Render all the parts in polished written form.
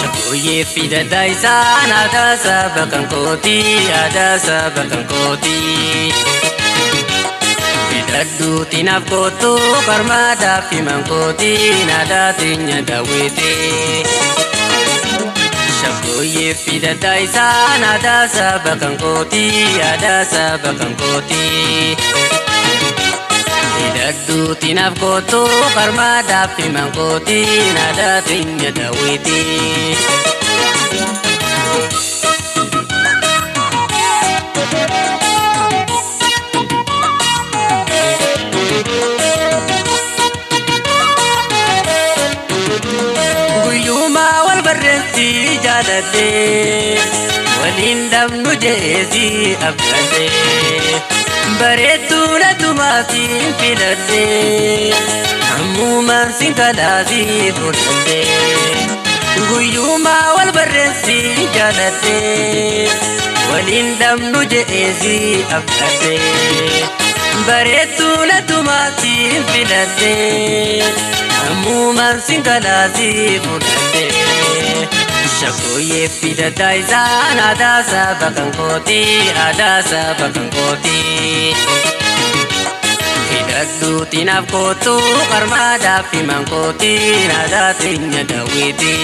Shaggooyyee fidadhaa isaan aadaa saba kan kooti, aadaa saba kan kooti. Hidhadhuuti naaf kootu qarmaadhaaf himan kooti aadaa teenya daawwiti. Shaggooyyee fidadhaa isaan aadaa saba kan kooti, aadaa saba kan kooti. Hidhadhuuti naaf kootu qarmaadhaaf himan kooti aadaa teenya daawwiti. Guyyumaa wal barreessi jaaladhee, waliin dhabnu jeesi abdadhee, bareedduu laddumaasiin filadhee, hammumaan sin kalaasii fudhadhee. Guyyumaa wal barreessi jaaladhee, waliin dhabnu jeesi abdadhee, bareedduu laddumaasiin filadhee, hammumaan sin kalaasii fudhadhee. Shaggooyyee fidadhaa isaan aadaa saba kan kooti, aadaa saba kan kooti. Hidhadhuuti naaf kootu qarmaadhaaf himan kooti aadaa teenya daawwiti.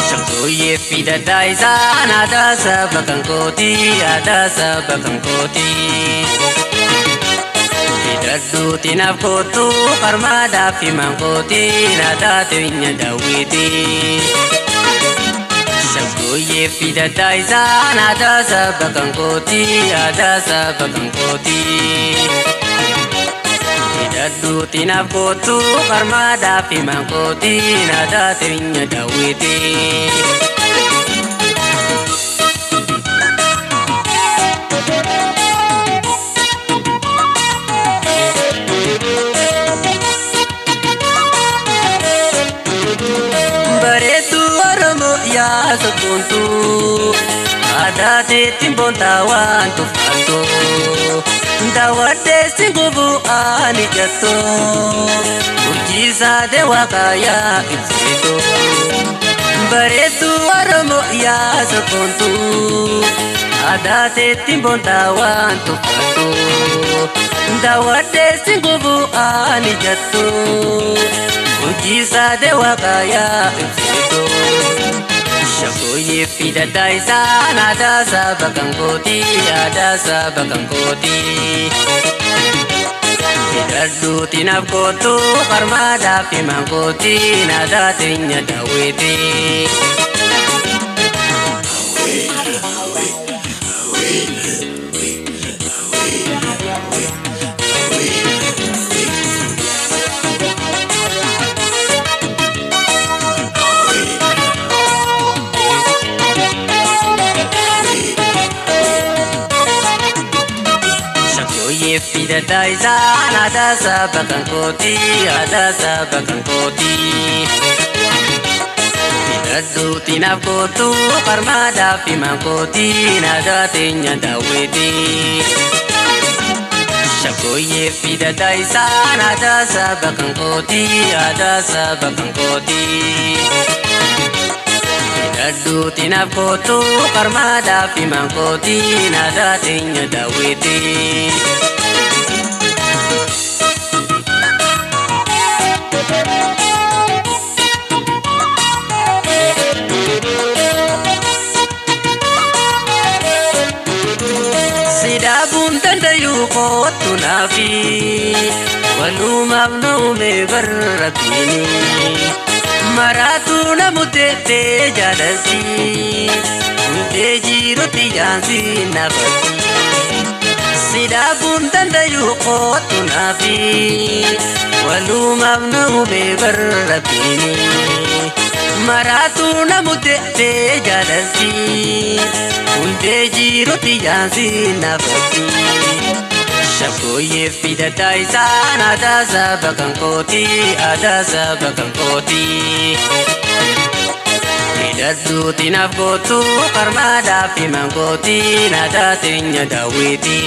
Shaggooyyee fidadhaa isaan aadaa saba kan kooti, aadaa saba kan kooti. Hidhadhuuti naaf kootu qarmaadhaaf himan kooti aadaa teenya daawwiti. Shaggooyyee fidadhaa isaan aadaa saba kan kooti, aadaa saba kan kooti. Hidhadhuuti naaf kootu qarmaadhaaf himan kooti aadaa teenya daawwiti. Bareedduu Oromoo yaa sabboontu, aadaa teettiin boontaa waan tuffattu, daawwadhee si gubuu ani jettu, urjii saadee waaqaa yaa ibsitu. Bareedduu Oromoo yaa sabboontu, aadaa teettiin boontaa waan tuffattu, daawwadhee si gubuu ani jettu, urjii saadee waaqaa yaa ibsitu. Shaggooyyee fidadhaa isaan aadaa saba kan kooti, aadaa saba kan kooti. Hidhadhuuti naaf kootu qarmaadhaaf himan kooti aadaa teenya daawwiti. Shaggooyyee fidadhaa isaan aadaa saba kan kooti, aadaa saba kan kooti. Hidhadhuuti naaf kootu qarmaadhaaf himan kooti aadaa teenya daawwiti. Shaggooyyee fidadhaa isaan aadaa saba kan kooti, aadaa saba kan kooti. Hidhadhuuti naaf kootu qarmaadhaaf himan kooti aadaa teenya daawwiti. Sidaabuun dandayuu kootu naafi, walumaaf nu uume barra rabbiini. Maraatu namuteettee jaalalti, hundee jirutti jaansi nafatti. Si dhaabuun dandayu kootu naafi walumaaf nu hubee barrabbiini. Maraatu na muddettee jaalalti hundee jirutti yaansi nafatti. Shaggooyyee fidataa isaan aadaa saba kan kooti, aadaa saba kan kooti. Hidhadhuuti naaf gootu qarmaadhaaf himan kooti aadaa teenya daawwiti.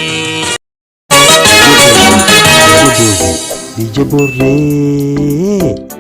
DJ Borree.